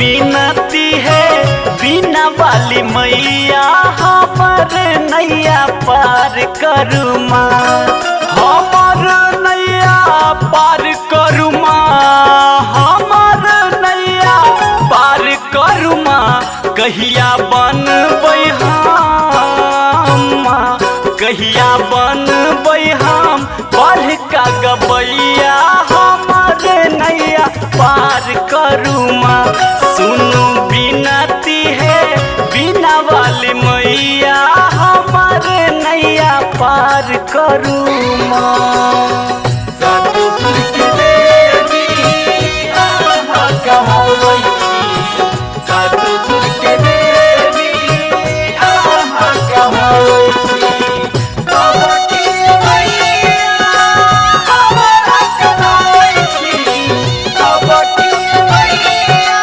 बिनती है बिना वाली मैया हमर नैया पार करू माँ, हमर नैया पार करू माँ, हमर नैया पार करू माँ। कहिया बनबै हम माँ, कहिया बनबै हम बड़का गबैया हमर नैया पार करू माँ। सुनू बिनती है बिना वाली मैया हमर नैया पार करू माँ। सातो सुर के देवी आहा कहावै छी, सातो सुर के देवी आहा कहावै छी। कबड्डी मैया हमरा कहावै छी, कबड्डी मैया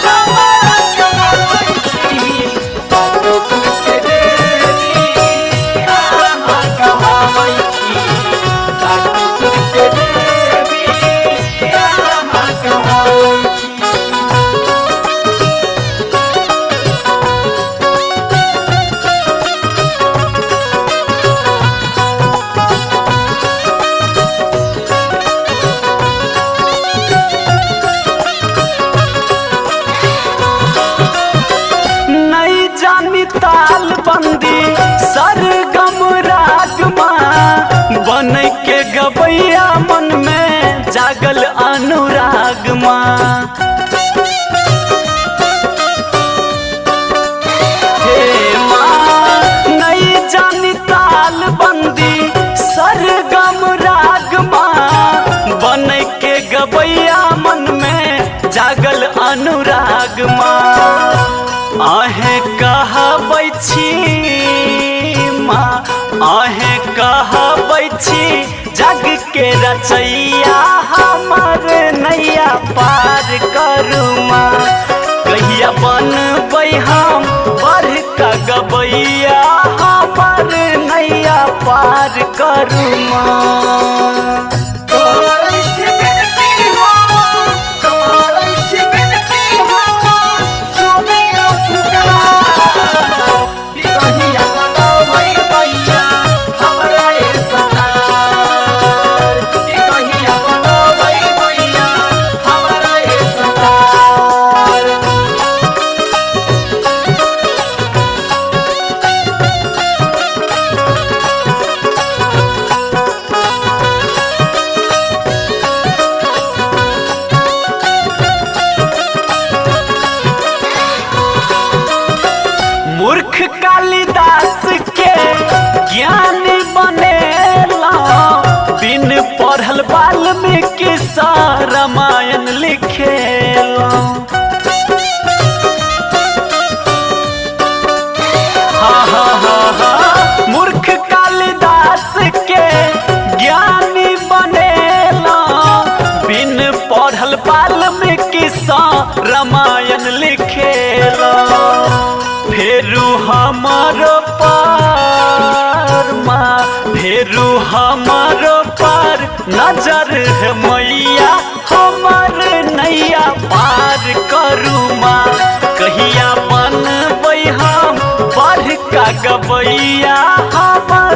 हमरा कहावै छी। सातो सुर के देवी आहा कहावै छी, सातो सुर के देवी आहा कहावै छी। नहीं जानी ताल बंदी सरगम राग माँ, बन के गबैया मन में जागल अनुराग माँ। हे माँ नहीं जानी ताल बंदी सरगम राग माँ, बन के गबैया मन में जागल अनुराग माँ। आहे कहबै छी माँ, आहे कहबै छी जग के रचैया हमर नैया पार करू माँ। कहिया बनबै हम बड़का गबैया हमर नैया पार करू माँ। करै छी विनती हम, करै छी विनती हम, सुनियो पुकार। कहिया बनबै मैया हमरा ए सतार, कहिया बनबै मैया हमरा ए सतार। मूर्ख कालिदास के ज्ञान बनेला, बिन पढ़ल वाल्मीकि सा रामायण लिखेला। हा हा हा हा, मूर्ख कालिदास के ज्ञानी बनेला, बिन पढ़ल वाल्मीकि सा रामायण लिखेला। फेरू हमारो पार माँ, फेरू हमारो पार नजर है मैया हमर नैया पार करू माँ। कहिया बनबै हम बड़का गबैया हमर